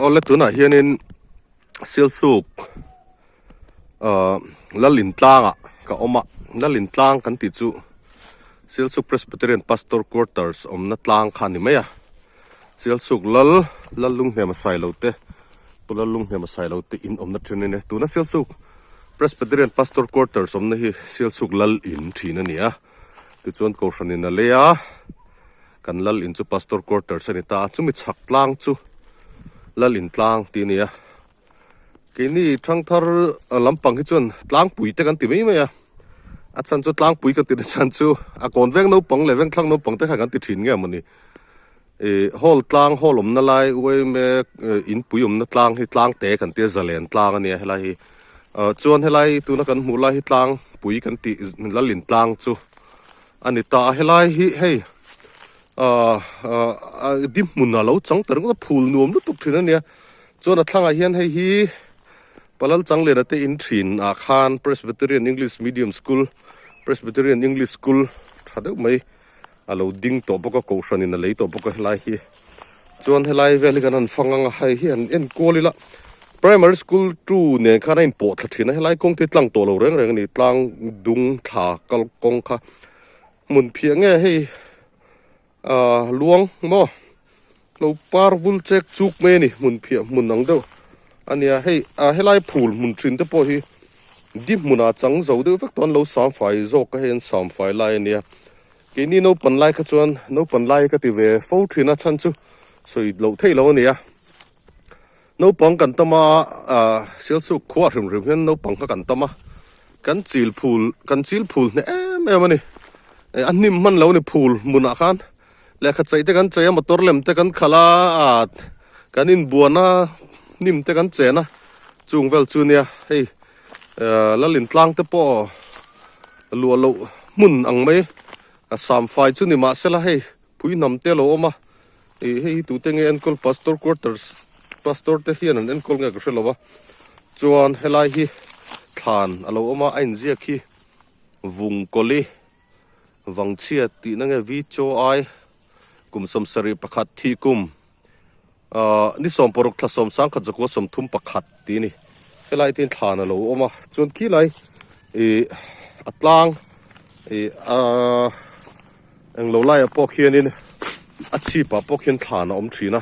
Awle tunah hianin Sialsuk ahh Lalin tlangah ka awm a, Lalin tlang kan tih chu Sialsuk Presbyterian Pastor Quarters awmna tlang kha a ni mai a, Sialsuk Lal Lallunghnema Sailo te Pu Lallunghnema Sailo te in awmna thin a ni. Tuna Sialsuk Presbyterian Pastor Quarters awmna hi Sialsuk Lal in thin a ni a, tichuan Kohhranin a lei a. Kan lal in chu pastor quarters a ni ta a, chumi chhak tlang chu lal in tlang tih a ni a. Keini thangthar lampang hi chuan tlangpui te kan ti mai mai a, a chhan chu tlangpui kan tihna chhan chu a kawn veng naupang leh vengthlang naupang te khan kan ti thin nge mawni. Ih hall tlang hall awmna lai uaime inpui awmna tlang hi tlang te kan tia zalen tlang a nia helai hi. Chuan helai tuna kan hmuh lai hi tlangpui kan tih lal in tlang chu. A ni ta a, helai hi hei ahh ahh di hmun a lo chang ta ringawt a, phul nuam lutuk thin a nia. Chuan a thlangah hian hei hi Palal Changliana te in thin ah khan Presbyterian English Medium School, Presbyterian English School tha deuh mai a lo ding tawh bawk a, kohhran in a lei tawh bawk a helai hi. Chuan helai vel hi kan han fang ang a, hei hi han enkual ila Primary School 2 nen khan a inpawh thla thin a, helai kawng te hi tlang tawh lo reng reng a ni, tlang dung thla kal kawng kha hmun phiah nge hei ah luang maw lo par vul chek chuk mai a ni hmun phiah hmun ang deuh a nia, hei ah helai phul hmun thin te pawh hi di hmunah chang zo deuh vek tawh an lo samfai zawk a, hei an samfai lai a nia. Keini naupan lai kha chuan naupan lai ka ti ve fo thin a chhan chu sawi loh theih loh a ni a. Naupang kan tam a, ah Sialsuk khua hrim hrim hian naupang kha kan tam a, kan chil phul kan chil phul hneh em em a ni. A hnim hman lo a ni phul hmunah khan lehkha chaih te kan chei a, motor lem te kan khalh a, ah kan inbuan a, hnim te kan chen a, chung vel chu nia hei. Lalin tlang te pawh luah loh hmun ang mai a sam fai chu ni mahsela hei pui hnam te a lo awm a ih hei hi tute nge enkawl pastor quarters pastor te hian an enkawl nge ka hre lo a chuan helai hi thlan a lo awm a a inziak hi Vungkawli Vangchhia tihna nge V Chaw Ai kum 71 thih kum. Ahh ni 16 thla 11 zakua 31 tih a ni. Helai te hian thlan a lo awm a, chuan khi lai ih a tlang ih ahh englo laiah pawh khianin a chhip ah pawh khian thlan a awm thin a,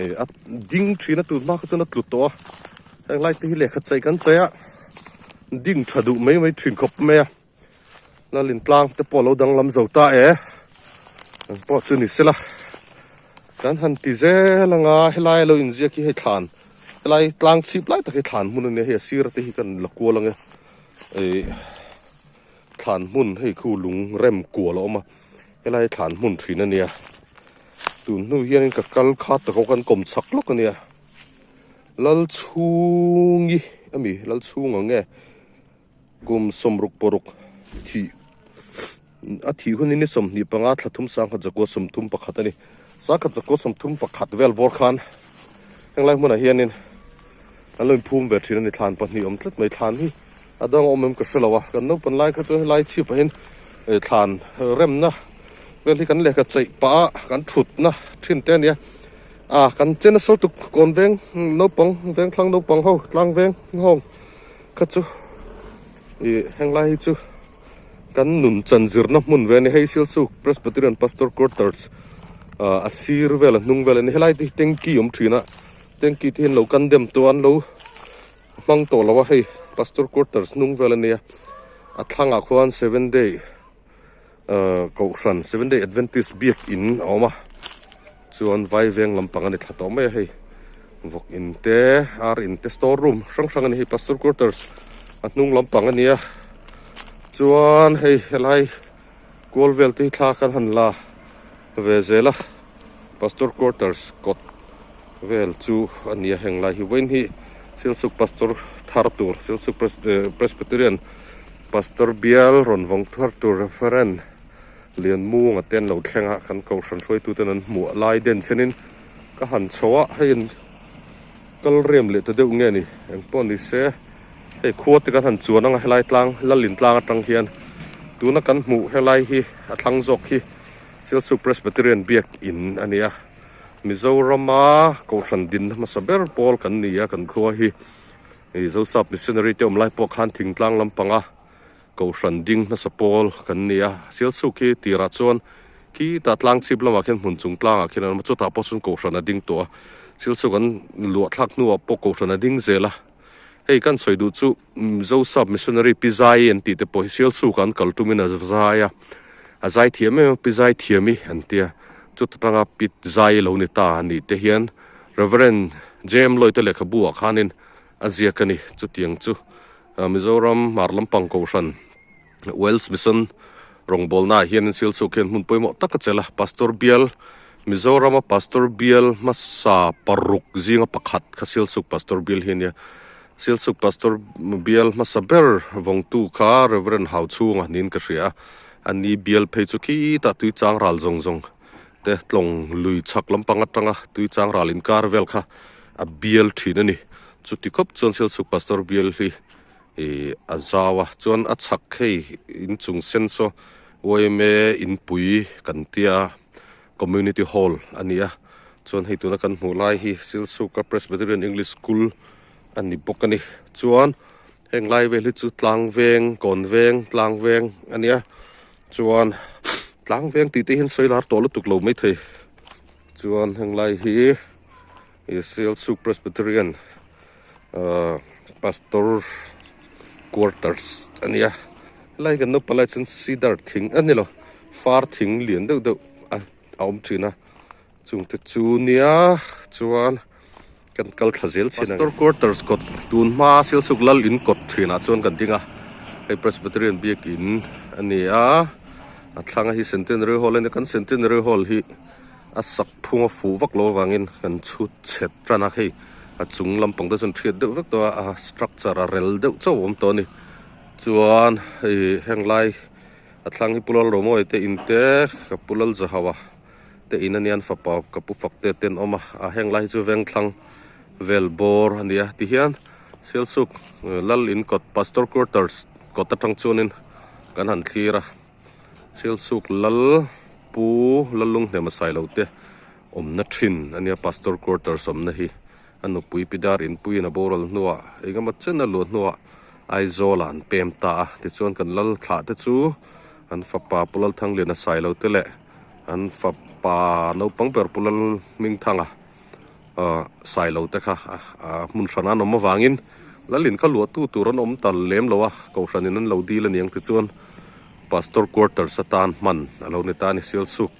ih a ding thin a tun hma kha chuan a tlu tawh a, heng lai te hi lehkha chaih kan chaih a ding tha duh mai mai thin khawp mai a. Lalin tlang te pawh a lo danglam zo ta e, ang pawh chu ni sela kan han ti zel anga helai a lo inziak hi hei thlan helai tlang chhip lai tak hi thlan hmun a nia hei a sir te hi kan la kual ange ih thlan hmun hei khu lung rem kual a awm a helai thlan hmun thin a nia tun hnu hianin ka kal kha tak aw kan kawm chak lawk a nia Lalchhungi ami Lalchhunga nge. Kum 66 thih a thih hun hi ni 25 thla thum 1931 a ni. 1931 vel bawr khan henglai hmunah hianin an lo inphum ve thin a ni. Thlan pahnih awm tlat mai thlan hi a dang awm em ka hre lo a. Kan naupan lai kha chuan helai chhipah hian thlan remna vel hi kan lehkha chaih pah a kan thutna thin te a ni a. Ah kan che nasa lutuk kawn veng naupang vengthlang naupang ho tlang veng ho. Kha chu ih henglai hi chu kan nun chan zirna hmun ve a ni hei Silchuk Presbyterian Pastor Quarters ah a sir vel a hnung vel a ni helai te hi tanky awm thin a tanky te hian lo kan dem tawh a an lo hmang tawh lo a hei Pastor Quarters hnung vel a nia a thlangah khuan seven day ah kohhran seven day Adventist biak in a awm a. Chuan vai veng lampang a ni thla tawh mai a hei vawk in te ar in te store room hrang hrang a ni hei pastor quarters a hnung lampang a ni a chuan hei helai kual vel te hi thla kan han la ve zel a pastor quarters kawt vel chu a ni a heng lai hi vawiin hi Silsuk pastor thar tur Silsuk Presbyterian pastor bial rawn vawng thar tur referent. Lianmunga te an lo thleng a, kan kohhran hruaitu ten an hmuh lai den chenin ka han chho a, hei in kal rem leh ta deuh nge ni, engpawh ni se hei khua te kan han chuan anga helai tlang Lalin tlang atang hian tuna kan hmuh helai hi a thlang zawk hi Silchuk Presbyterian biak in a ni a. Mizorama Kohhran dinna hmasa ber pawl kan ni a, kan khua hi ih Zosap Missionary te awm lai pawh khan thingtlang lampanga Kohhran ding hmasa pawl kan ni a, Sialsuk hi tirah chuan khitah tlang chhip lamah khian hmun chung tlangah khian an awm a, chutah pawh chuan Kohhran a ding tawh a, Sialsuk an luah thlak hnuah pawh Kohhran a ding zel a, hei kan sawi duh chu Zosap Missionary Pi Zai an tih te pawh hi Sialsuk ah an kal tumin a zai a, a zai thiam em em a Pi Zai thiam i an ti a, chuta tanga Pi Zai lo ni ta a nih te hian Reverend JM Lloyd te lehkhabu ah khanin a ziak a ni, chutiang chu. Mizoram hmar lampang kohhran Wales Mission rawngbawlnaah hianin Silchuk hian hmun pawimawh tak a chelh a, Pastor Bial Mizorama Pastor Bial hmasa paruk zinga pakhat kha Silchuk Pastor Bial hi a nia. Silchuk Pastor Bial hmasa ber vawngtu kha Reverend Hauchhunga niin ka hria a, a ni bial phei chu khitah tuichang ral zawng zawng te tlawng lui chhak lampang atanga tuichang ral inkar vel kha a bial thin a ni. Chuti khawp chuan Sialsuk Pastor bial hi ih a zau a, chuan a chhak hei inchung sen saw yma inpui kan tia Community Hall a ni a, chuan hei tuna kan hmuh lai hi Silsuka Presbyterian English School a ni bawk a ni. Chuan heng lai vel hi chu tlang veng, kawn veng, tlang veng a nia, chuan tlang veng tih te hian sawi lar tawh lutuk lo maithei, chuan heng lai hi. Sialsuk Presbyterian ahh Pastor quarters a nia helai kan naupang lai chuan cedar thing a ni lo far thing lian deuh deuh a awm thin a chungte chu nia chuan kan kal thla zel chin a ni. Pastor quarters kawt tun hma Sialsuk lal in kawt thinah chuan kan ding a hei Presbyterian biakin a ni a a thlanga hi Centenary Hall a ni kan Centenary Hall hi. A sak phung a fuh vak lo avangin kan chhut chhet tan a, hei a chung lampang te chuan thiat deuh vek tawh a, a structure a rel deuh chauh a awm tawh a ni. Chuan hei heng lai a thlang hi Pu Lalromawi te in te ka Pu Lalzahawa te in a nia an fapa ka Pu Fakte te an awm a, a heng lai hi chu vengthlang vel bawr a ni a tihian Sialsuk Lal in kawt Pastor Quarters kawt atang chuanin kan han thlir a. Sialsuk Lal Pu Lallunghnema Sailo te awmna thin a nia Pastor Quarters awmna hi a nupui Pi Dar Inpuiin a boral hnuah engemaw chen a luah hnuah Aizawlah an pem ta a tichuan kan lal thlah te chu an fapa Pu Lalthangliana Sailo te leh an fapa naupang ber Pu Lalhmingthanga Ahh Sailo te kha ahh hmun hran an awm avangin Lalin kha luah tu tur an awm ta lem lo a, Kohhran in an lo dil aniang tichuan Pastor Quarters atan hman a lo ni ta a ni Sialsuk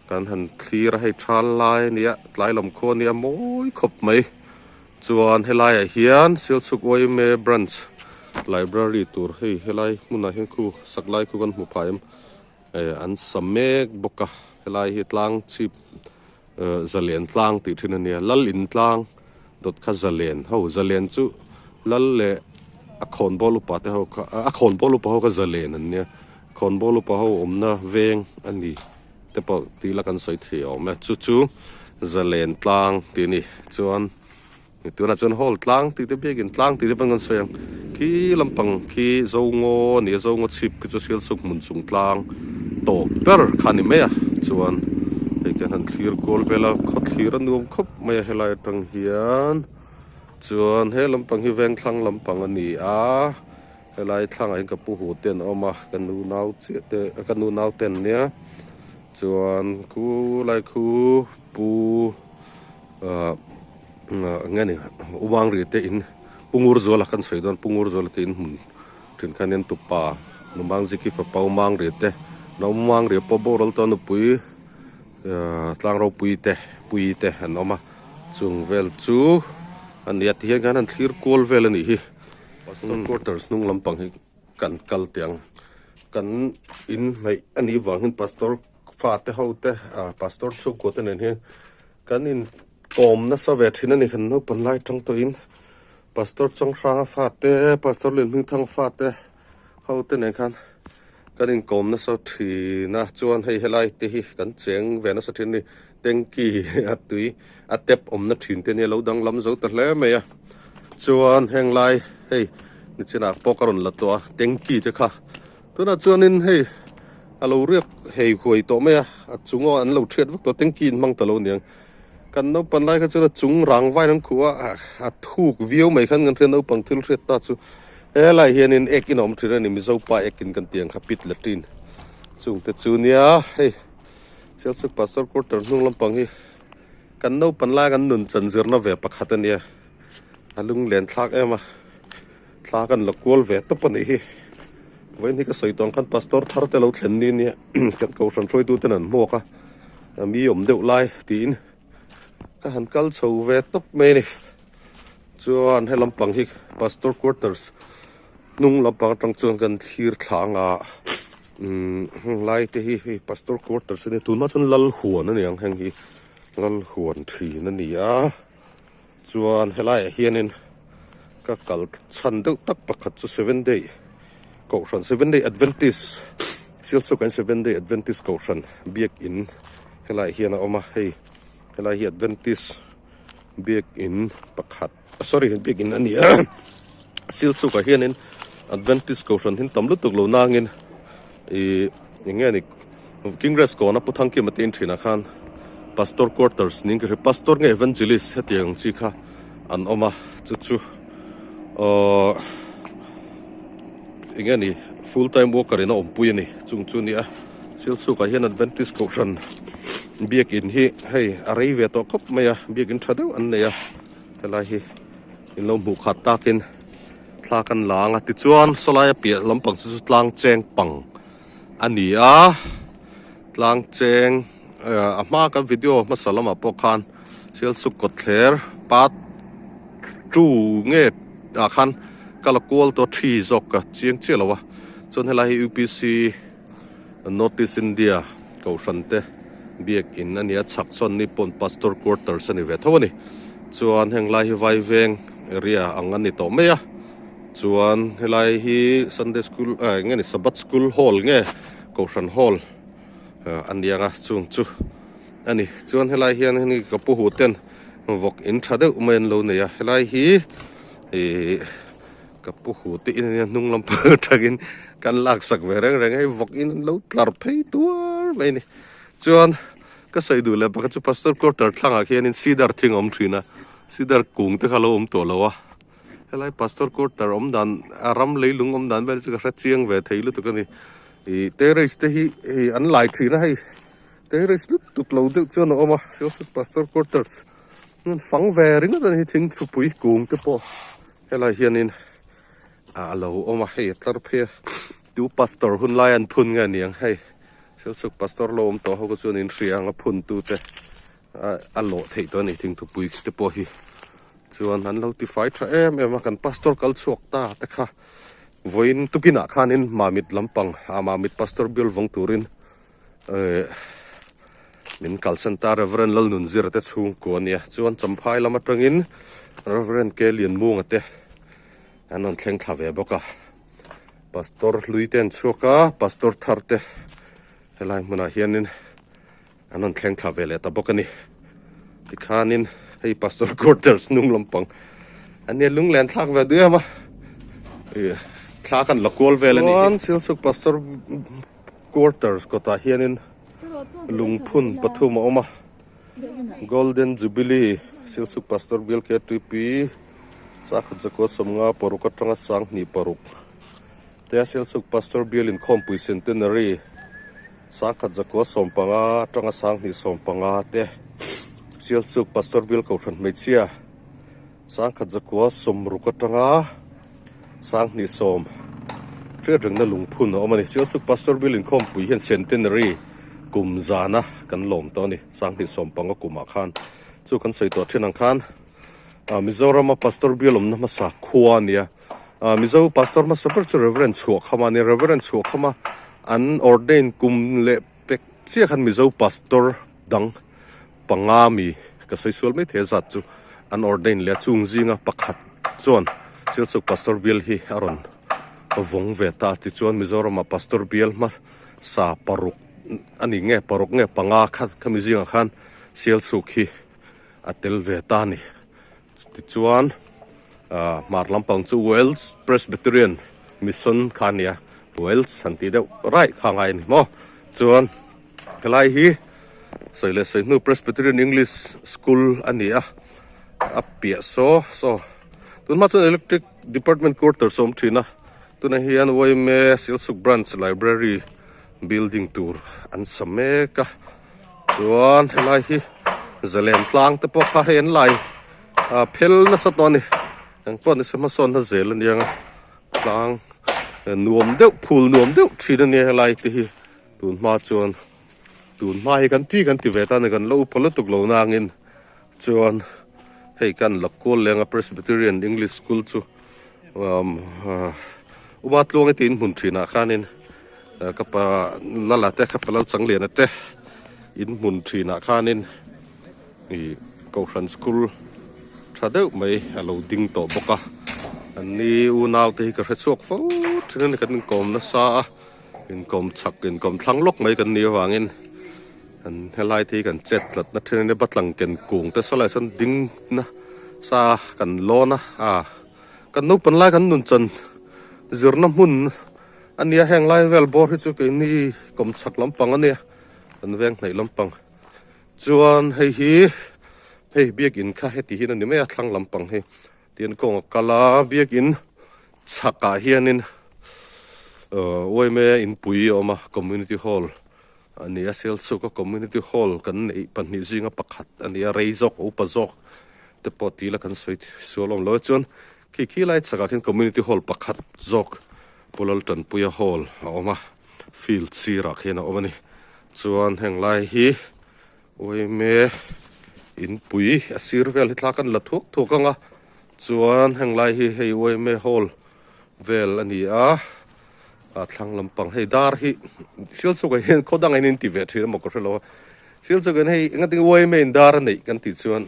kan han thlir a hei thal lai a nia tlai lam khua a nia mawi khawp mai chuan helaiah hian Sialsuk yma Branch Library tur hei helai hmunah hian khu sak lai khu kan hmu phah em eh an sa mek bawk a helai hi tlang chhip. Zalen tlang tih thin a nia, Lal in tlang dawt kha Zalen ho, Zalen chu Lal leh a khawnbawl upa te ho kha, a khawnbawl upa ho kha Zalen an nia, khawnbawl upa ho awmna veng a ni te pawh tih ila kan sawi thei awm e, chu chu Zalen tlang tih a ni, chuan. Tunah chuan hall tlang tih te biakin tlang tih te pawh kan sawi ang khi lampang khi Zongaw a ni a Zongaw chhip khi chu Sialsuk hmun chung tlang tawp ber kha a ni mai a chuan hei kan han thlir kual vel a khaw thlir a nuam khawp mai a helai atang hian chuan he lampang hi vengthlang lampang a ni a helai thlangah hian ka pu hu te an awm a ka nu nau chiah te ka nu nau te an nia chuan khu lai khu pu ahh. Nge ni Uangri te in Pungur Zuala kan sawi dawn Pungur Zuala te in hmun thin khan hian tupa Numangziki fapa Umangri te Umangri pawh boral tawh nupui tlang ropui te pui te an awm a chung vel chu a nia ti hian khan an thlir kual vel a nih hi Pastor quarters hnung lampang hi kan kal teh ang kan in hnaih a nih vang hian Pastor fate ho te Pastor chhungkua te nen hian Kan in kawm nasa ve thin a ni kan naupan lai tang tawhin Pastor Chawnghranga fate Pastor Lianhmingthanga fate ho te nen khan kan in kawm nasa thin a chuan hei helai te hi kan cheng ve nasa thin a ni tanky a tui a tap awmna thin te nia lo danglam zo ta hle mai a chuan heng lai hei nichinah pawh ka rawn la tawh a tanky te kha tunah chuanin hei a lo riak hei huai tawh mai a a chung aw an lo thiat vek tawh tanky in hmang ta lo aniang. Kan naupan lai kha chuan a chung rang vain an khuh a, a thuk viau mai khan kan hria naupang thil hriat ta chu helai hianin ek in a awm thin a ni Mizo pa ek in kan tih ang kha pit latrine chung te chu nia hei Sialsuk Pastor quarter hnung lampang hi kan naupan lai kan nun chan zirna ve pakhat a nia a lunglen thlak em a thla kan la kual ve tawp a nih hi vawiin hi ka sawi tawh ang khan Pastor thar te lo thlen ni nia kan kohhran hruaitu ten an hmuak a. Mi awm deuh lai tiin ka han kal chho ve tawp mai a ni. Chuan he lampang hi pastor quarters hnung lampang atang chuan kan thlir thla anga umm heng lai te hi hei pastor quarters a nia tunah chuan lal huan a ni ang heng hi lal huan thin a ni a chuan helaiah hianin ka kal chhan deuh tak pakhat chu seven day Kohhran Seven Day Adventist Sialsuk an Seven Day Adventist Kohhran biakin helaiah hian a awm a hei helai hi Adventist biakin pakhat sorry biakin a ni a Sialsukah hianin Adventist Kohhran hi an tam lutuk lo nangin ih eng nge ni Kingres kawna Pu Thangkima te in thinah khan Pastor quarters niin ka hria Pastor nge Evangelist hetiang chi kha an awm a chu chu aww. Eng nge ni full time worker in a awmpui a ni chung chu nia Silsukah hian Adventist kohhran biakin hi hei a rei ve tawh khawp mai a biakin tha deuh an nei a helai hi in lo hmuh khat takin thla kan la ang a tichuan sawlai a piah lampang chu chu tlang cheng pang a ni a tlang cheng a hma kan video hmasa lamah pawh khan Sialsuk kawtthler part two nge ah khan ka la kual tawh thi zawk ka chiang chiah lo a chuan helai hi upc north east india kohhran te biak in a ni a chhak chuan ni pawn pastor quarters a ni ve tho a ni chuan heng lai hi vaiveng area ang a ni tawh mai a chuan helai hi sunday school ah eng nge ni sabbath school hall nge kohhran hall a ni ang a chung chu a ni chuan helai hian hei ka pu hu ten vawk in tha deuh mai an lo nei a helai hi ihh ka pu hu te in ania hnung lam pang atangin kan lak sak ve reng reng a hei vawk in an lo tlar phei tuar mai a ni chuan ka sawi duh leh pakhat chu pastor quarter thlangah khianin cedar thing a awm thin a cedar kung te kha a lo awm tawh lo a helai pastor quarter awm dan a ram leilung awm dan vel chu ka hre chiang ve thei lutuk a ni ih terrace te hi hei an lai thin a hei. Terrace lutuk lo deuh chuan a awm a Joseph Pastor Quarters hmun fang ve ringawt a ni hi thingthupui kung te pawh helai hianin a lo awm a hei a tlar phei a tu pastor hun lai an phun nge aniang hei Sialsuk pastor lo awm tawh ho kha chuan in hria ang a phun tu te a lawh theih tawh a ni thingthupui te pawh hi chuan an lo tifai tha em em a kan pastor kal chhuak ta te kha vawiin tukinah khanin mamit lampang a mamit pastor bial vawng turin. Eh min kalsan ta Reverend Lalnunzira te chhungkua a nia chuan Champhai lam atangin Reverend K Lianmunga te an rawn thleng thla ve bawk a Pastor hlui te an chhuak a Pastor thar te helai hmunah hianin an rawn thleng thla ve leh ta bawk a ni tikhanin hei Pastor quarters hnung lampang a nia lunglen thlak ve duh em a ih thla kan la kual vel a nih hi chuan Sialsuk Pastor Quarters kawtah hianin lungphun pathum a awm a, Golden Jubilee Silsuk Pastor Bial KTP Sakhat Zakua Sawmnga paruk atanga Sanghnih paruk te a Silsuk Pastor Bial Inkhawmpui Centenary Sakhat Zakua Sawmpanga atanga Sanghnih Sawmpanga te Silsuk Pastor Bial Kohhran Hmeichhia Sangkhat zakua sawmruk atanga Sanghnih sawm hriat rengna lungphun a awm a ni. Sialsuk Pastor Bill inkhawmpui hian Centenary kum zana kan lawm tawh a ni. Sanghnih sawm panga kumah khan chu kan sawi tawh thin ang khan Mizorama Pastor Bill awmna hmasa khua a ni a. Mizo Pastor hmasa ber chu Reverend Chhuahkhama a ni. Reverend Chhuahkhama an ordain kum leh pek chiah khan Mizo Pastor dang panga mi ka sawi sual mai thei a zat chu an ordain leh a chung zinga pakhat chuan Sialsuk Pastor Bial hi a rawn vawng ve ta tichuan Mizoramah Pastor Bial hmasa paruk a ni nge paruk nge panga kha khami zingah khan Sialsuk hi a tel ve ta a ni tichuan ah hmar lampang chu Wales Presbyterian Mission kha a ni a Wales han tih deuh raih kha a ngai a ni maw chuan helai hi. Sawi leh sawi hnu Presbyterian English School a ni a, a piah saw saw tunhma chuan Electric Department Quarters a awm thin a, tunah hian yma Silsuk Branch Library building tur an sa mek a, chuan helai hi zalen tlang te pawh kha hei an lai ah phel nasa tawh a ni engpawh nise hmasawnna zel a niang a tlang nuam deuh phul nuam deuh thin a nia helai te hi tunhma chuan. Tun hma hi kan ti kan ti ve ta a ni kan la upa lutuk lo nangin chuan hei kan la kual leng a Presbyterian English School chu umm Uma Tluangi tiin hmun thinah khanin ka pa Lala te ka pa Lalchangliana te in hmun thinah khanin ih Kohhran School tha deuh mai a lo ding tawh bawk a an ni unau te hi ka hre chhuak fo thin a ni kan inkawm nasa a. Inkawm chak inkawm thlang lawk mai kan nih avangin an helai te hi kan chet tlat na then a nia batlang ken kung te saw lai sawn ding na sa kan lawn a ah kan naupang lai kan nun chan zirna hmun a nia heng lai vel bawr hi chu keini kawm chak lampang a nia kan veng hnaih lampang chuan hei hi hei biakin kha heti hian a ni mai a thlang lampang hi. Tin kawng a kal a, biakin chhakah hianin yma inpui a awm a, community hall a ni a, Sialsuk a community hall kan neih pahnih zinga pakhat a ni a, rei zawk upa zawk te pawh tila kan sawi sual awm lo e chuan khi khi lai chhakah khian community hall pakhat zawk Pu Laltanpuia hall a awm a, field sirah khian a awm a ni chuan heng lai hi. Uaime inpui a sir vel hi thla kan la thuak thuak ang a chuan heng lai hi hei uaime hall vel a ni a a thlang lampang hei dar hi Sialchuk ah hian khaw dangah hian in ti ve thin emaw ka hrelo a Sialchuk ah hian hei engatinge uaime in dar a neih kan tih chuan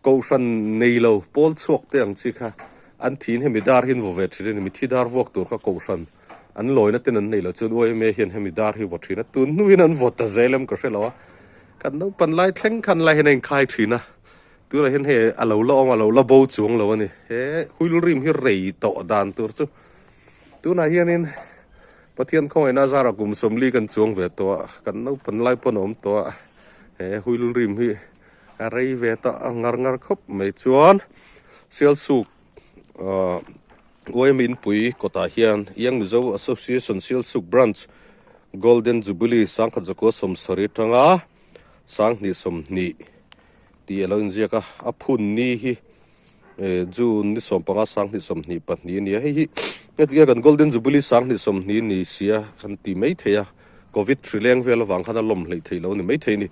Kohhran nei lo pawl chhuak te ang chi kha an thiin hemi dar hi an vaw ve thin a ni. Mithi dar vuak tur kha Kohhran an lawina ten an nei lo chuan yma hian hemi dar hi vaw thin a, tun hnuin an vaw ta zel em ka hre lo a. Kan naupan lai thleng khan lai hian a inkhai thin a, tunah hian hei a lo la awm a, a lo la bo chuang lo a ni. He huil rim hi rei tawh dan tur chu tunah hianin Pathian khawngaihna zarah kum 40 kan chuang ve tawh a, kan naupan lai pawn a awm tawh a, he huil rim hi A rei ve ta a ngar ngar khawp mai chuan Sialsuk ahh yma inpui kawtah hian Young Mizo Association Sialsuk Branch Golden Jubilee sangkhat zakua 70 atanga 2020 tih a lo inziak a, a phun ni hi June ni 15 2024 a ni a, hei hi hetiang kan Golden Jubilee 2020 ni sia kan ti mai thei a, Covid hri leng vel avang khan a lawm hleih theih lo a ni mai thei a ni.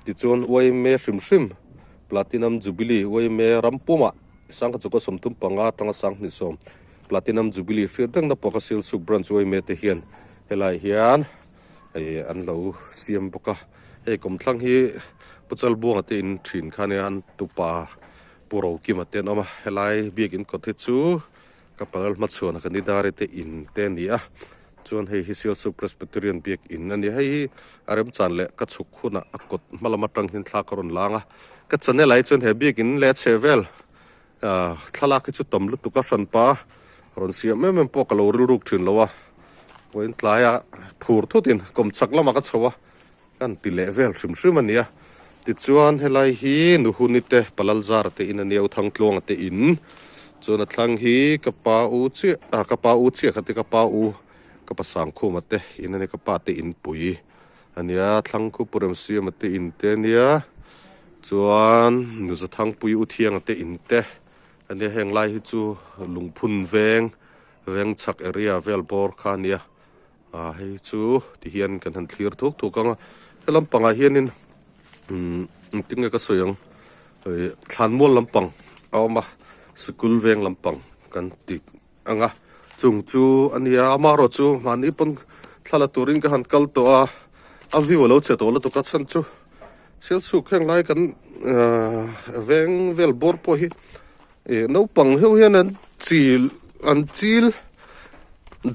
Tichuan yma hrim hrim Platinum Jubilee yma ram pumah 1935 atanga 20 Platinum Jubilee hriat rengna pawh kha Silchuk Branch yma te hian helai hian hei an lo siam bawk a. Hei kawmthlang hi Pu Chalbuanga te in thin kha ania an tupa Pu Rokima te an awm a, helai biakin kawt hi chu ka palal hmachhuana ka nidari te in te a ni a, chuan hei hi Sialsuk Presbyterian biakin a ni a, hei hi a remchan leh ka chhuk hunah a kawt hma lam atang hian thla ka rawn lang a, ka channel ah hi chuan he biakin leh a chheh vel ah thlalak hi chu tam lutuk a hranpa rawn siam em em pawh ka lo rilruk thin lo a, vawiin tlaia phur thutin kawmchhak lamah ka chho a. Kan ti leh vel hrim hrim a nia. Tichuan helai hi Nuhuni te Palalzara te in a nia, Uthangtluanga te in. Chuan a thlang hi ka pa u chiah ah ka pa u chiah kha te ka pa u ka pa Sangkhuma te in a nia, ka pa te in pui a nia. Thlang khu Pu Remsiama te in te a nia. Chuan Nuzathangpui Uthianga te in te a nia. Heng lai hi chu Lungphun veng veng chhak area vel bawr kha a nia. Ah hei chu ti hian kan han thlir thuk thuk ang a he lampangah hianin umm engtin nge ka sawi ang ih thlanmual lampang a awm a sikul veng lampang kan ti ang a chung chu a nia amaherawh chu mahni pawn thla la turin ka han kal tawh a a view a lo che tawh lutuk a chhan chu Sialsuk heng lai kan ahh veng vel bawr pawh hi. Ih naupang ho hian an chil an chil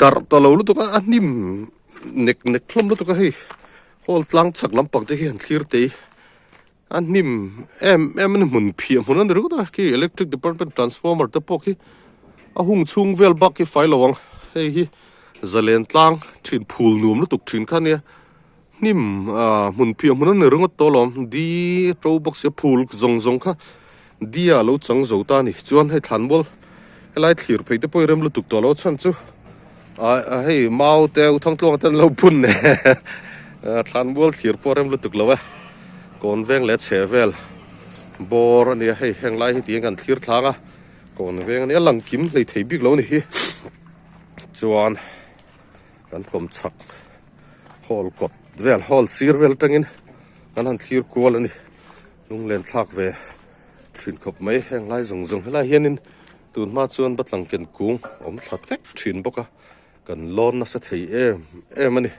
darh ta lo lutuk a a hnim nek nek hlawm lutuk a hei hall tlang chhak lampang te hi an thlir tei a hnim em em a ni hmun phiah hmun a ni ringawt a khi electric department transformer te pawh khi a hung chhung vel bak hi fai lo ang hei hi zalen tlang thin phul nuam lutuk thin kha ania. Hnim ah hmun phiah hmun a ni ringawt tawh alawm di to bawk sia phul zawng zawng kha di ah lo chang zo ta a ni chuan hei thlanmual helai thlir phei te pawh i rem lutuk tawh lo a chhan chu ah hei mau te u thangtluanga te an lo phun thlanmual thlir pawh a rem lutuk lo e kawn veng leh chheh vel bawr a nia hei heng lai hi tiin kan thlir thlang a kawn veng a nia lang kim hlei thei bik lo a ni hi chuan. Kan kawm chhak hall kawt vel hall sir vel atangin kan han thlir kual a ni lunglen thlak ve thin khawp mai heng lai zawng zawng helai hianin tun hma chuan batlang ken kung awm thla vek thin bawk a kan lawn nasa thei em em a ni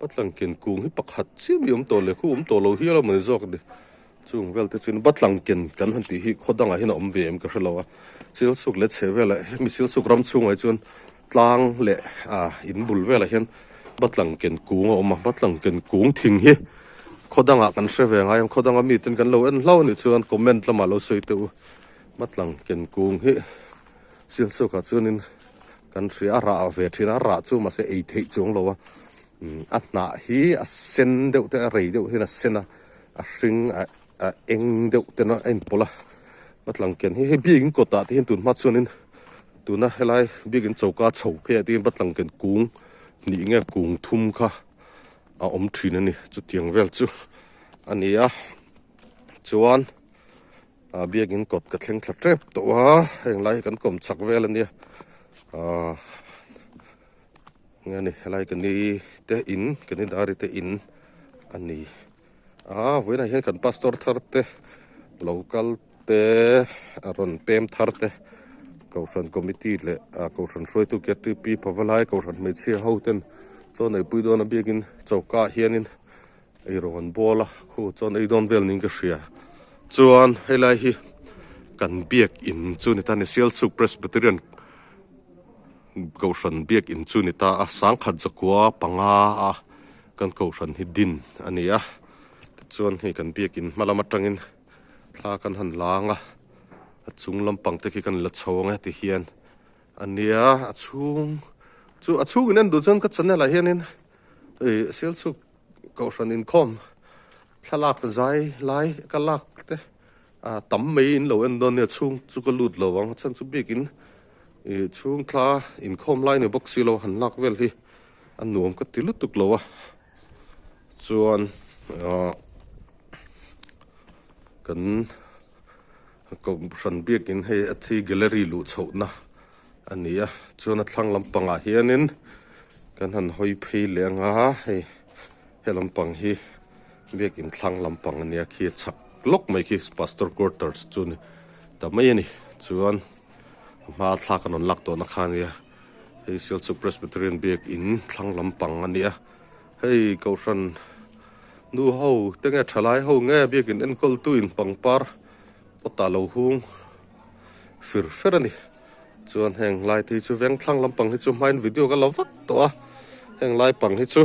batlang ken kung hi pakhat chiah mi awm tawh leh khu awm tawh lo hial a mawni zawk a ni. Chung vel te chuan Batlang ken kan han tih hi khaw dangah hian a awm ve em ka hre lo a, Silsuk leh chhe velah hemi Silsuk ram chhungah hi chuan tlang leh ah in bul velah hian Batlang ken kung a awm a, Batlang ken kung thing hi khaw dangah kan hre ve ngai ang, khaw danga miten kan lo en hlauh a nih chuan comment lamah lo sawi teh u, Batlang ken kung hi Silsukah chuanin kan hria a rah ve thin a, a rah chu mahse ei theih chuang lo a, a hnah hi a sen deuh te a rei deuh hian a sen a. A hring a a eng deuh ten a inpawlh a batlang ken hi hei biakin kawtah te hian tun hma chuanin tuna helai biakin choka chho phei ah te hian batlang ken kung hnih nge kung thum kha a awm thin a ni chutiang vel chu a ni a chuan ah biakin kawt ka thleng thla tep tawh a heng lai hi kan kawm chak vel a nia ah nge ni helai ka ni te in ka ni dari te in a ni. A vawiinah hian kan pastor thar te local te a rawn pem thar te kohhran committee leh ah kohhran hruaitu ktp pavalai kohhran hmeichhia ho ten chaw neihpui dawn a biakin choka ah hianin eirawng an bual a khu chuan ei dawn vel niin ka hria chuan helai hi kan biakin chu ni ta a ni Sialsuk Presbyterian kohhran biakin chu ni ta a sangkhat zakua panga a. Kan kohhran hi din a ni a, tichuan hei kan biakin hma lam atangin thla kan han lang a, a chung lampang te khi kan la chho ang e ti hian a nia, a chhung chu a chhung in en duh chuan ka channel ah hianin ih Sialsuk kohhran inkhawm thlalak zai lai ka lak te a tam mai in lo en dawn nia chhung chu ka lut lo ang a chhan chu biakin ih chhung thla inkhawm lai ni bawk si lo han lak vel hi. A nuam ka ti lutuk lo a chuan ah kan kohhran biakin hei a thi gallery luh chhohna a ni a chuan a thlang lampangah hianin kan han hawi phei leh ang a hei he lampang hi biakin thlang lampang a nia khi a chhak lawk mai khi pastor quarters chu a ni ta mai a ni chuan a hma thlak a rawn lak tawhna kha a nia. Hei Sialsuk Presbyterian biak in thlang lampang a ni a, hei Kohhran nu ho te nge thalai ho nge biak in enkawl tu in pangpar pawt ah lo hung fir fer a ni. Chuan heng lai te hi chu veng thlang lampang hi chu hmain video ka la vak tawh a, heng lai pang hi chu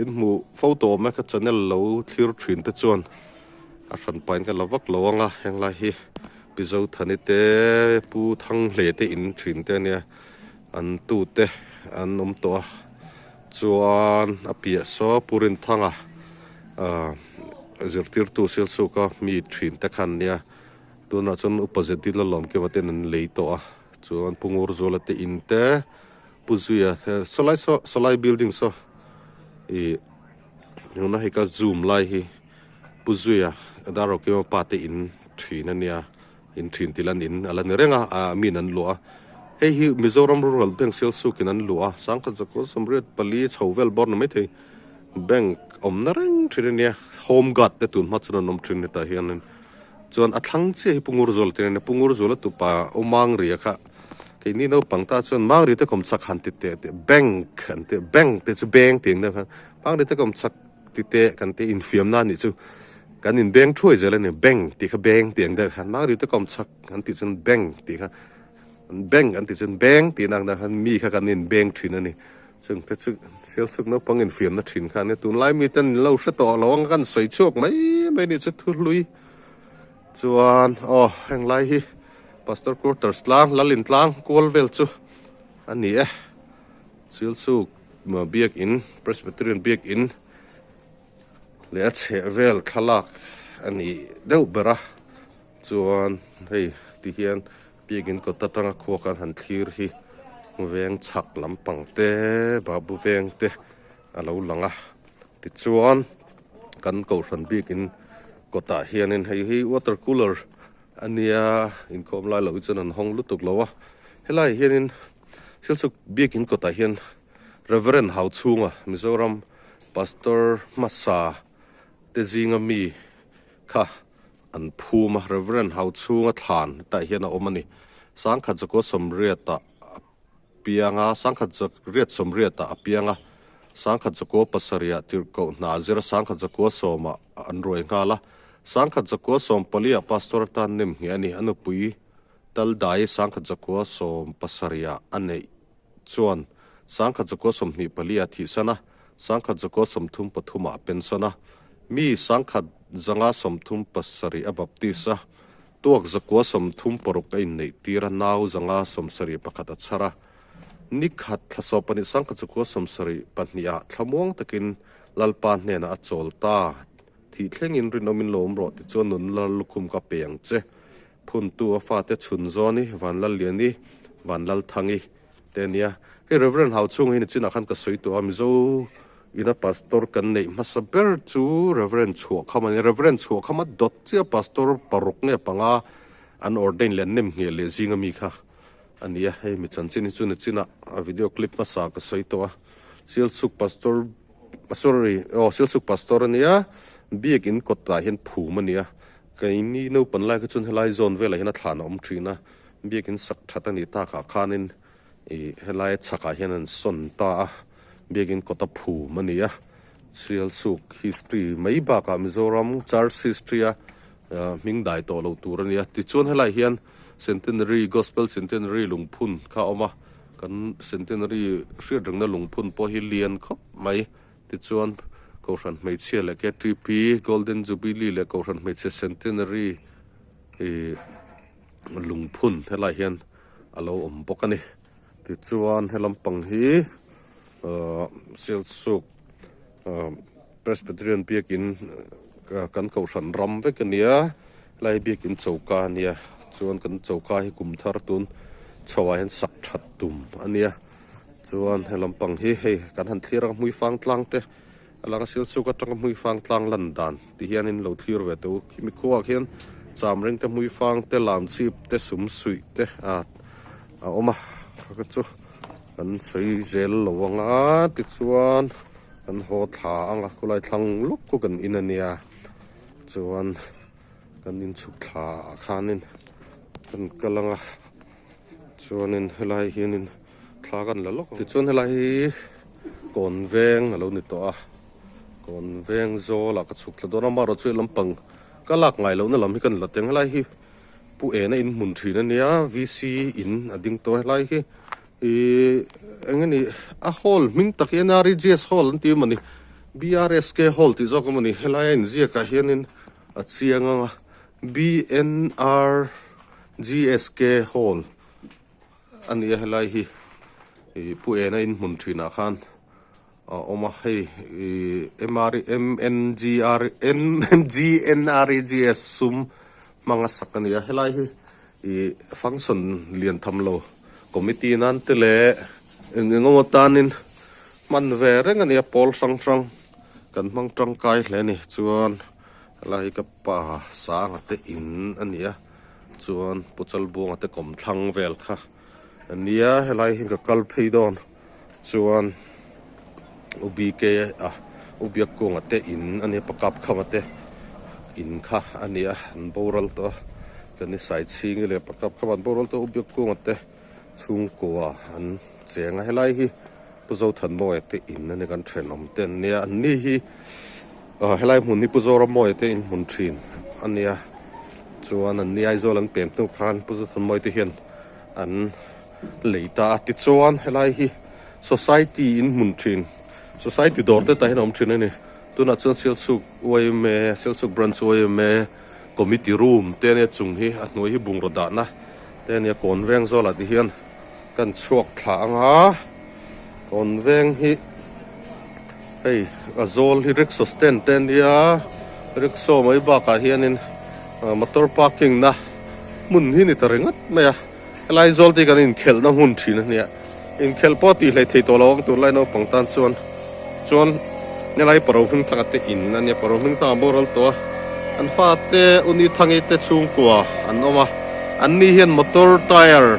in hmuh fo tawh awm e ka channel lo thlir thin te chuan a hran pahin ka la vak lo ang a, heng lai hi Pi Zothani te Pu Thanghle te in thin te ania an tu te an awm tawh a chuan a piah saw Pu Rinthanga ah zirtirtu Sialsuka mi thin te khan ania tunah chuan Upa Zedil a lawm keva ten an lei tawh a chuan Pu Ngurzuala te in te. Pu Zuia sawlai saw sawlai building saw ih tuna hei ka zoom lai hi Pu Zuia Darrokima pa te in thin a nia in thin tih lan in a la ni reng a ah min an luah a hei hi Mizoram Rural Bank Sialsuk in an luah a sangkhat zakua sawmriat pali chho vel bawr ni maithei bank awmna reng thin a nia home guard te tun hma chuan an awm thin hetah hianin. Chuan a thlang chiah hi Pu Ngurzuala te nen a Pu Ngurzuala tupa U Mangria kha keini naupang ta chuan Mangria te kawm chak han ti teh teh bank an tih bank te chu beng tih ang deuh khan Mangria te kawm chak ti teh kan tih infiamna a nih chu kan inbeng thuai zel a ni bank tih kha beng tih ang deuh khan Mangria te kawm chak an tih chuan bank tih kha bank an tih chuan beng tih ang deuh khan mi kha kan inbeng thin a ni chung te chu Sialsuk naupang infiamna thin kha a nia tunlai mite an lo hre tawh lo ang kan sawi chhuak mai mai a nih chu thu hlui. Chuan aw heng lai hi Pastor Quarters tlang Lalin tlang kual vel chu a ni e. Silchuk biakin Presbyterian biakin. leh a chheh vel thlalak a ni deuh ber a chuan hei ti hian biakin kawt atanga khua kan han thlir hi veng chhak lampang te babu veng te a lo lang a tichuan kan kohhran biakin kawtah hianin hei hi water cooler a nia inkhawm lai loh hi chuan an hawng lutuk lo a helaiah hianin Silchuk biakin kawtah hian Reverend Hauchhunga Mizoram Pastor hmasa te zinga mi kha an phum a, Reverend Hauchhunga thlan hetah hian a awm a ni. Sangkhat zakua sawmriatah a piang a, sangkhat riat sawmriatah a piang a, sangkhat zakua pasarihah tirhkoh hna a zir a, sangkhat zakua sawmah an ruai nghal a, sangkhat zakua sawmpaliah Pastor atan nem ngheh a ni. A nupui Taldai sangkhat zakua 70ah a neih chuan sangkhat zakua 24 a thihsan a, sangkhat zakua 33 ah a pension a, mi sangkhat zanga 37 a baptist a, tuak zakua 36 a inneih tir a, nau zanga 71 a chhar a. Ni khat thla 12 sangkhat zakua 72 ah thlamuang takin Lalpa hnenah a chawl ta. Thih thlengin rinawmin lo awm rawh tichuan nun lal lukhum ka pe ang che. Phuntu a fate chhun zawn i Vanlalliani, Vanlalthangi te a nia. Hei Reverend Hauchhunga hi nichinah khan ka sawi tawh a, Mizo ina pastor kan neih hmasa ber chu Reverend Chhuahkhama a nia. Reverend Chhuahkhama dawt chiah pastor paruk nge panga an ordain leh an nem ngheh leh zinga mi kha a nia. Hei mi chanchin hi chu nichinah a video clip hmasa ka sawi tawh a. Sialsuk pastor sorry aw Sialsuk pastor a nia, biakin kawtah hian phum a nia. Keini naupan lai kha chuan helai zawn velah hian a thlan a awm thin a, biakin sak that a nih takah khanin ih helai chhakah hian an sawn ta a, biakin kawt a phum a ni a, Sialsuk history mai bakah Mizoram Church history a hming dai tawh loh tur a ni a, tichuan helai hian Centenary Gospel Centenary lungphun kha a awm a, kan Centenary hriat rengna lungphun pawh hi lian khawp mai. Tichuan, Kohhran Hmeichhia leh KTP Golden Jubilee leh Kohhran Hmeichhia Centenary ih lungphun helai hian a lo awm bawk a ni. Tichuan, he lampang hi ahh Sialsuk ahh Presbyterian biakin kan Kohhran ram vek a nia, helai hi biakin choka a nia. Chuan kan choka hi kum thar tun chhoah hian sak that tum a nia. Chuan he lampang hi hei kan han thlir ang hmuifang tlang te a lang a Silchuk atanga hmuifang tlang lan dan ti hianin lo thlir ve teh u khimi khuaah khian chamring te hmuifang te lamchhip te sum suih te a a awm a kha chu kan sawi zel lo ang a tichuan kan haw thla ang a khulai thlang lawk khu kan in a nia chuan kan inchhuk thla ah khanin kan kal ang a. Chuanin helai hianin thla kan la lawk ang. Tichuan helai hi kawn veng a lo ni tawh a, kawn veng zawlah ka chhuk thla dawn a, amaherawhchu chu he lampang ka lak ngai lohna lam hi ka ni la teng. Helai hi Pu Ena in hmun thin a nia, VC in a ding tawh a, helai hi ihh eng nge ni a hall hming tak hi NREGS hall an ti emaw ni, BRSK hall tih zawk emaw ni, helai a inziakah hianin a chiang ang a. BNRGSK Hall a ni a helai hi ih Pu Ena in hmun thinah khan a awm a hei ih MNGR MGNREGS sum hmanga sak a ni a helai hi ih function lian tham lo committee nan te leh eng eng emaw tanin hman ve reng a ni a pawl hrang hrang kan hmang tangkai hle a ni chuan. Helai hi ka pa Sanga te in a ni a, chuan Pu Chalbuanga te kawmthlang vel kha a nia, helai hi ka kal phei dawn chuan U BK a U Biakkunga te in a nia, Pakap Khama te in kha a ni a, an boral tawh a, chuan i Saichhingi leh Pakap Khama an boral tawh a, U Biakkunga te chhungkua an cheng a, helai hi Pu Zothanmawia te in a ni kan thenawm te an nia, an ni hi ah helai hmun hi Pu Zoramawia te in hmun thin a nia, chuan an ni Aizawl an pem hnu khan Pu Zothanmawia te hian an lei ta a, tichuan helai hi society in hmun thin society dawr te tah hian a awm thin a ni, tunah chuan Sialsuk yma Sialsuk branch yma committee room te a nia chung hi a hnuai hi bungraw dahna te a nia kawn veng zawlah ti hian. Kan chhuak thla ang a, kawn veng hi Hei a zawl hi rickshaw stand te ania rickshaw mai bakah hianin motor parking na hmun hi ni ta ringawt mai a helai zawl te hi kan inkhelhna hmun thin a nia inkhelh pawh tih hleih theih tawh lo ang tunlai naupang tan chuan chuan helai paro hming thanga te in ania paro hming thanga boral tawh a an fate uni thangi te chhungkua an awm a anni hian motor tyre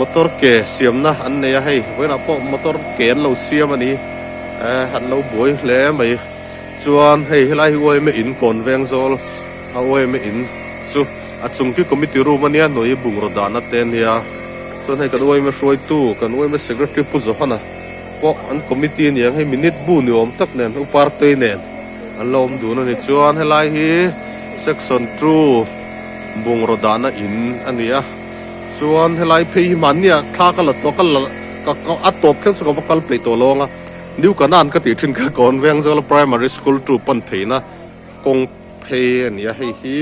Motor ke siamna an nei a hei vawiinah pawh motor ke an lo siam a ni eh an lo buai hle mai chuan hei helai hi uaime in kawn veng zawl a uaime in chu a chung khi committee room a nia hnuai hi bungraw dahna te a nia chuan hei kan uaime hruaitu kan uaime secretary Pu Johana pawh an committee a ni ang hei minute bu ni awm tak nen u Partei nen an lo awm dun a ni chuan helai hi section 2 bungraw dahna in a ni a. Chuan helai phei hi mahnia thla ka la tawh ka la ka ka a tawp thleng chu ka va kal peih tawh lo ang a, New Canaan ka tih thin kha kawn veng zawla Primary School tu pan pheina kawng phei a ni a, hei hi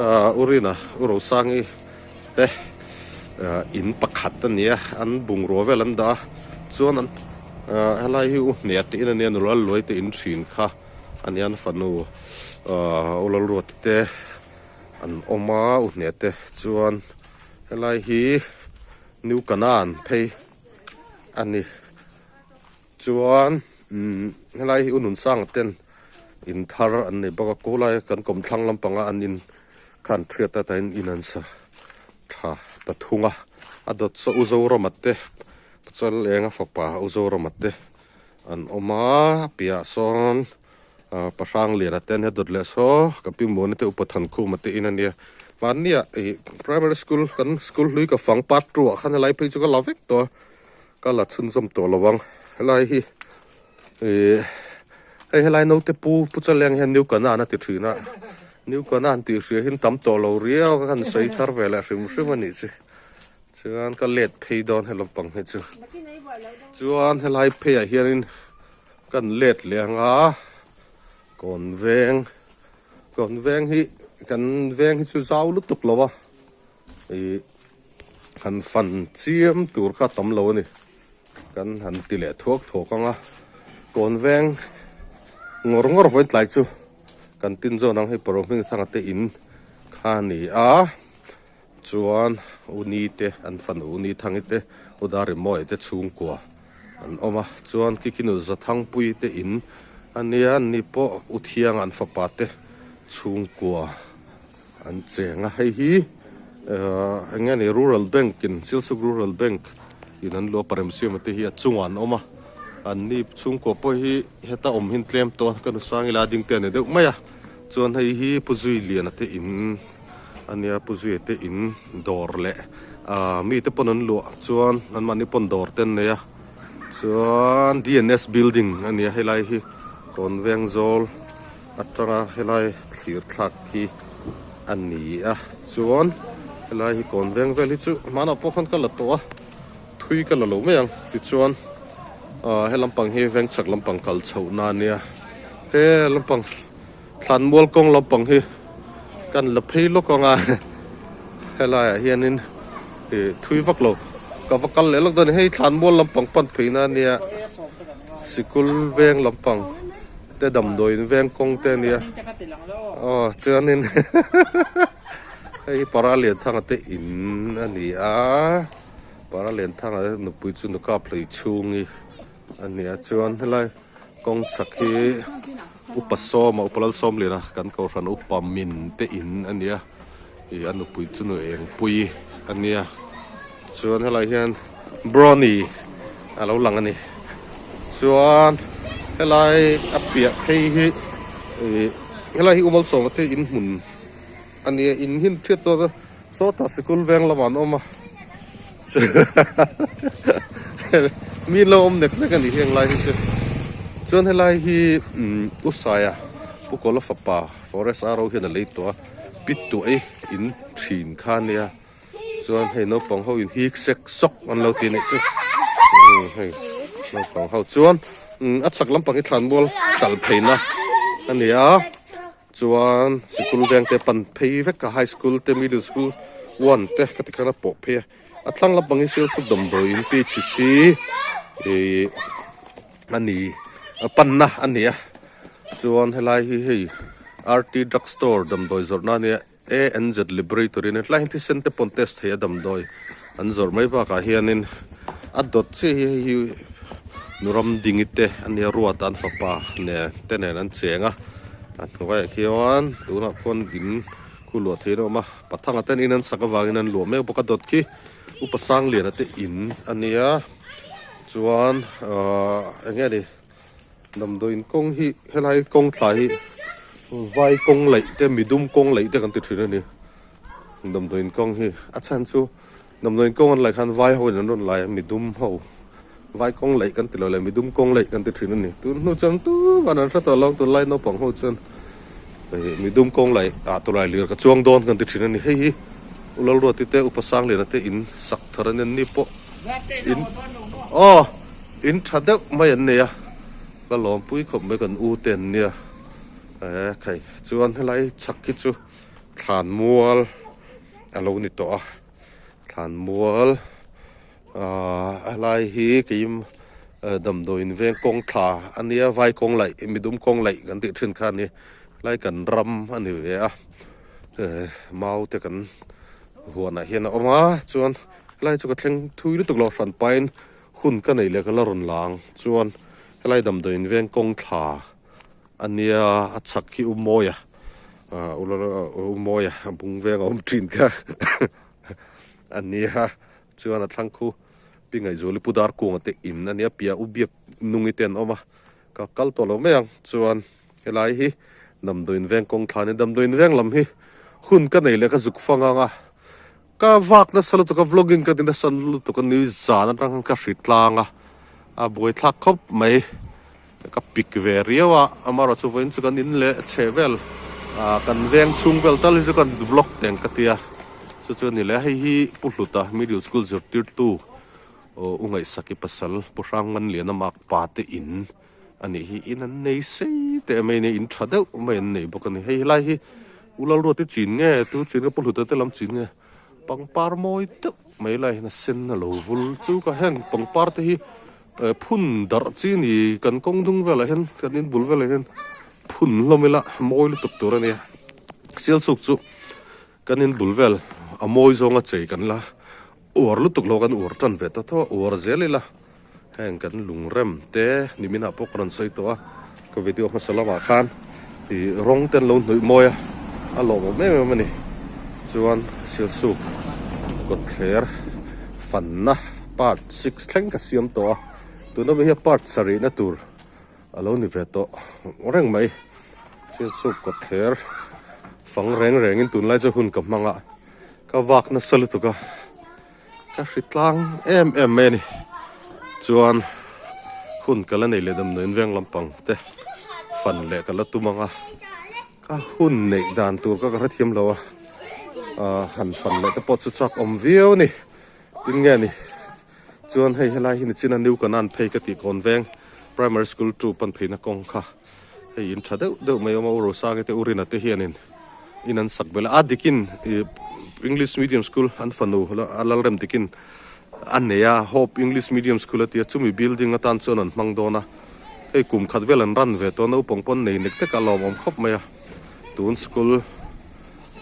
ah Urina U Rosangi te ah in pakhat a ni a, an bungrua vel an dah a, chuan an ah helai hi U Hne tih in a nia nula luai te in thin kha a nia an fanu ah U Lalruati te. An awm a u hneh te chuan helai hi New Canaan phei a ni chuan umm helai hi u Nunsanga ten in thar an nei bawk a khawlai kan kawmthlang lampanga an in khan thiat a tain in an sa tha ta thung a a dawt saw u Zorama te chal enga fapa u Zorama te an awm a piah sawn. Pahrang lian a te ania dawt leh saw ka pi muana te upa Thankhuma te in ania mahnia ih primary school kan school hlui ka fang part 2 ah khan helai phei chu ka la vek tawh a ka la chhunzawm tawh lo ang helai hi ih hei helai naute pu pu chaleng hian new kanan a ti thin a new kanan tih hria hi an tam tawh lo riau a kan sawi thar ve leh hrim hrim a nih chu chuan ka let phei dawn he lampang hi chu chuan helai phei ah hianin. Kan let leh ang a, kawn veng, kawn veng hi kan veng hi chu zau lutuk lo a, ih han fan chiam tur kha a tam lo a ni, kan han ti leh thuak thuak ang a, kawn veng ngawr ngawr vawiin tlai chu kan tin zawn ang hei pawh hming thanga te in kha a ni a. Chuan U Ni te an fanu U Ni Thangi te U Darimawi te chhungkua an awm a, chuan Kikinu Zathangpui te in a nia, an ni pawh U Thianga an fapa te chhungkua an cheng a, hei hi ehh eng nge ni Rural Bank in Silchuk Rural Bank in an luah Paremsiama te hi a chungah an awm a, an ni chhungkua pawh hi heta awm hin tlem tawh a, ka nu Sangila ding te a ni deuh mai a, chuan hei hi Pu Zuiliana te in. Ania Pu Zuia te in dawr leh ah mite pawn an luah chuan an mahni pawn dawr te an nei a chuan D N S building a nia helai hi kawn veng zawl atanga helai thlir thlak hi a ni a chuan helai hi kawn veng vel hi chu hmanah pawh khan ka la tawh a thui ka la lo mai ang tichuan ah he lampang hi veng chhak lampang kal chhoh na a nia he lampang. Thlanmual kawng lampang hi kan la phei lawk ang a, helaiah hianin ih thui vak lo ka va kal leh lawk dawn a ni, hei thlanmual lampang pan pheina a nia, sikul veng lampang te damdawiin veng kawng te a nia, aw chuanin hei hi para Lianthanga te in a ni a, para Lianthanga nupui chu nuka phlei chhungi a ni a, chuan helai kawng chhak hi. Upa Sawma, Upa Lalsawmliana kan kohhran upa min te in a nia, ih a nupui chu nu Engpui a nia, chuan helai hian brownie a lo lang a ni, chuan helai a piah phei hi ih helai hi U Malsawma te in hmun a nia, in hi hriat dawn a sawtah sikul veng lamah an awm a, Mi lo awm nek nek a ni heng lai hi chu. Chuan helai hi U Saia Pu Kawla fapa Forest RO hian a lei tawh a, pi tuai in thin kha a nia. Chuan hei naupang ho in hik sek sawk an lo ti anih chu. Hei naupang ho chuan a chhak lampang hi thlanmual kal pheina a ni a. Chuan sikul veng te pan phei vek a, high school te middle school one te ka ti khan a pawh phei a, a thlang lampang hi Sialsuk damdawiin PHC ih a ni. Panna a ni a, chuan helai hi hei RT drug store damdawi zawrhna a nia ANZ Laboratory a nia tlai hian thisen te pawn test theih a damdawi an zawrh mai bakah hianin a dawt chiah hi hei hi Nuramdingi te a nia ruata an fapa nen te nen an cheng a a hnuaiah khian tunah khuan in khu luah theihin a awm a pathanga ten in an sak avangin an luah mek bawk a dawt khi Upa Sangliana te in a nia. Chuan ahh eng nge ni damdawiin kawng hi helai kawng thla hi vai kawng laih te midum kawng laih te kan ti thin a ni damdawiin kawng hi a chhan chu damdawiin kawng an laih khan vai ho in an rawn lai a midum ho vai kawng laih kan ti lo leh midum kawng laih kan ti thin a ni tun hnu chuan tumah an hre tawh lo tunlai naupang ho chuan hei midum kawng laih ah tawlai lir ka chuang dawn kan ti thin a ni hei hi U Lalruati te Upa Sangliana te in sak thar a ni pawh. In aw in tha deuh mai an nei a ka lawmpui khawp mai kan u te an nia eh khai chuan helai chhak hi chu thlan mual a lo ni tawh a thlan mual ah helai hi keim damdawiin veng kawng thla a nia vai kawng laih midum kawng laih kan tih thin kha a ni helai kan ram a ni ve a eh mau te kan huanah hian a awm a chuan. Helai chu ka thleng thui lutuk lo hran pahin hun ka neih leh ka la rawn lang chuan helai damdawiin veng kawng thla a nia a chhak hi u Mawia ah u Mawia a bung veng a awm thin kha a nia chuan a thlang khu Pi Ngaihzuali Pu Darkunga te in a nia piah u Biak Nungi te an awm a ka kal tawh lo mai ang chuan helai hi damdawiin veng kawng thla a nia damdawiin veng lam hi hun ka neih leh ka zuk fang ang a. Ka vak nasa lutuk a vlogging ka ti nasa lutuk a ni zan atang khan ka hri tlang a a buaithlak khawp mai ka pik ve riau a amaherawh chu vawiin chu kan in leh chhe vel ah kan veng chhung vel tal hi chu kan vlog teng ka tia chu chu a ni leh a hei hi Pu Hluta middle school zirtirtu aw u Ngaihsaki pasal Pu Hrangmanliana makpa te in a nih hi in an nei sei teh mai a nia in tha deuh mai an nei bawk a ni hei helai hi U Lalruati chin nge tu chin nge Pu Hluta te lam chin nge pangpar mawi deuh mai lai hian a sen a lo vul chu ka heng pangpar te hi eh phun darh chi a ni kan kawng dung velah hian kan in bul velah hian phun hlawm ila mawi lutuk tur a nia sialsuk chu kan in bul vel a mawi zawnga chei kan la uar lutuk lo kan uar tan ve ta tho a uar zel ila. Heng kan lungrem te niminah pawh ka rawn sawi tawh a, ka video hmasa lamah khan ih rawng te an lo hnawih mawi a, a lawmawm em em a ni. Chuan Silsuk kawtthler fanna part six thleng ka siam tawh a, tuna mi hi part sarihna tur a lo ni ve tawh reng mai. Silsuk kawtthler fang reng rengin tunlai chu hun ka hmang a, ka vak nasa lutuk a. Ka hri tlang em em mai a ni. Chuan hun ka la nei leh damdawiin veng lampang te fan leh ka la tum ang a. Ka hun neih dan tur kha ka hrethiam lo a. Ahh han fan leh te pawh chu chak awm viau a ni. Tin nge ni? Chuan hei helai hi nichina New Canaan phei ka tih kawn veng Primary School 2 pan pheina kawng kha hei in tha deuh deuh mai a awm a. U Rosangi te U Rina te hianin in an sak belh a. A dikin ih English Medium School an fanu a Lalrem dikin a nei a Hope English Medium School a tia chumi building atan chuan an hmang dawn a. Hei kum khat vel an ran ve tawh a naupang pawn nei nek tek a lawmawm khawp mai a. Tun school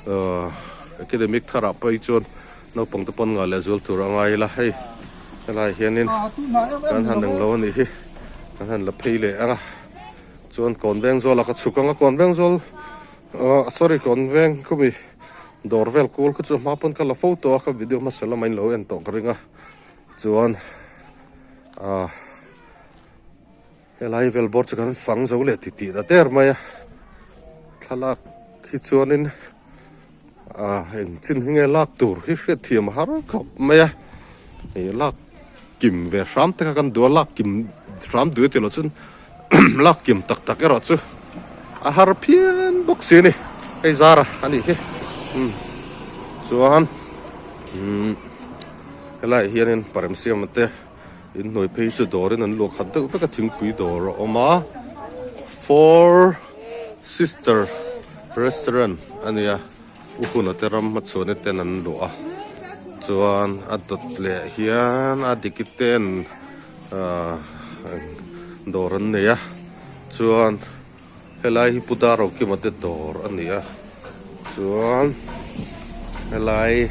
ahh academic tharah pawh hi chuan naupang te pawn ngai leh zual tur a ngai ila hei helaiah hianin kan han englo a nih hi kan han la phei leh ang a chuan kawn veng zawlah ka chhuk ang a kawn veng zawl ahh sorry kawn veng khumi dawr vel kul kha chu hma pawn ka la fo tawh a ka video hmasa lamah in lo en tawh ka ring a chuan ahh. Helai vel bawr chu kan fang zo leh ti tih ta der mai a, thlalak hi chuanin ah eng chin hi nge lak tur hi hriat thiam a har khawp mai a, ih lak kim ve hram te kha kan duh a lak kim hram duh e tilo chuan lak kim tak tak erawh chu a har phian bawk si a ni hei zara a nih hi umm chuan umm helaiah hianin paremsiama te. Inhnuai phei chu dawrin an luah khat deuh vek a thingpui dawr a awm a four sister restaurant a nia u huna te ram hmachhuan te ten an luah a chuan a dawt leh hian a diki ten ahh dawr an nei a. Chuan helai hi Pu Darrokima te dawr a ni a, chuan helai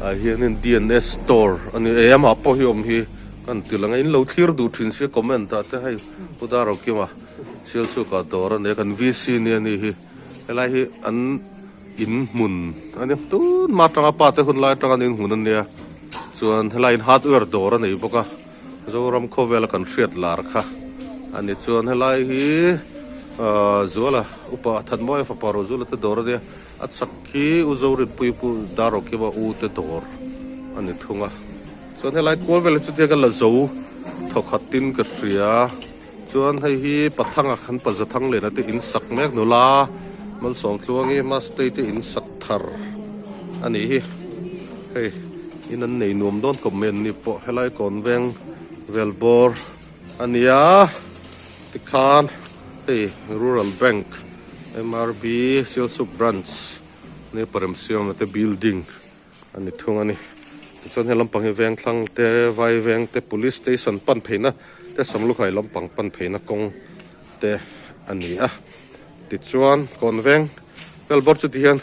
ah hianin D and S store a ni e amah pawh hi awm hi ka han ti lang a, in lo thlir duh thin sia comment ah te hei Pu Darrokima Sialsuk ah dawr a ni a kan V C nia ni hi helai hi an in hmun a nia tun hma atanga pa te hun lai atanga an in hmun a nia chuan helai in hardware dawr a nei bawk a. Zoram khawvela kan hriat lar kha a ni chuan helai hi ahh Zuala upa Thanmawia fapa Rozula te dawr a nia a chak khi U Zorinpui pu Darrokiva u te dawr a ni thung a chuan helai kual vel hi chutia ka la zo thawkhat in ka hria chuan hei hi Pathanga kan paza thang lena te in sak mek nula Malsawmtluangi Mastei te in sak thar a nih hi. Hei in an nei nuam dawn khawp mai an ni pawh helai kawn veng vel bawr a nia tikhan hei rural bank M_R_B Sialsuk branch nia paremsiamna te building a ni thung a ni tichuan he lampang hi veng thlang te vai veng te police station pan pheina te samlukhai lampang pan pheina kawng te a ni a tichuan kawn veng vel bawr chu tihian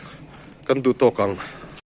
kan duh tawk ang.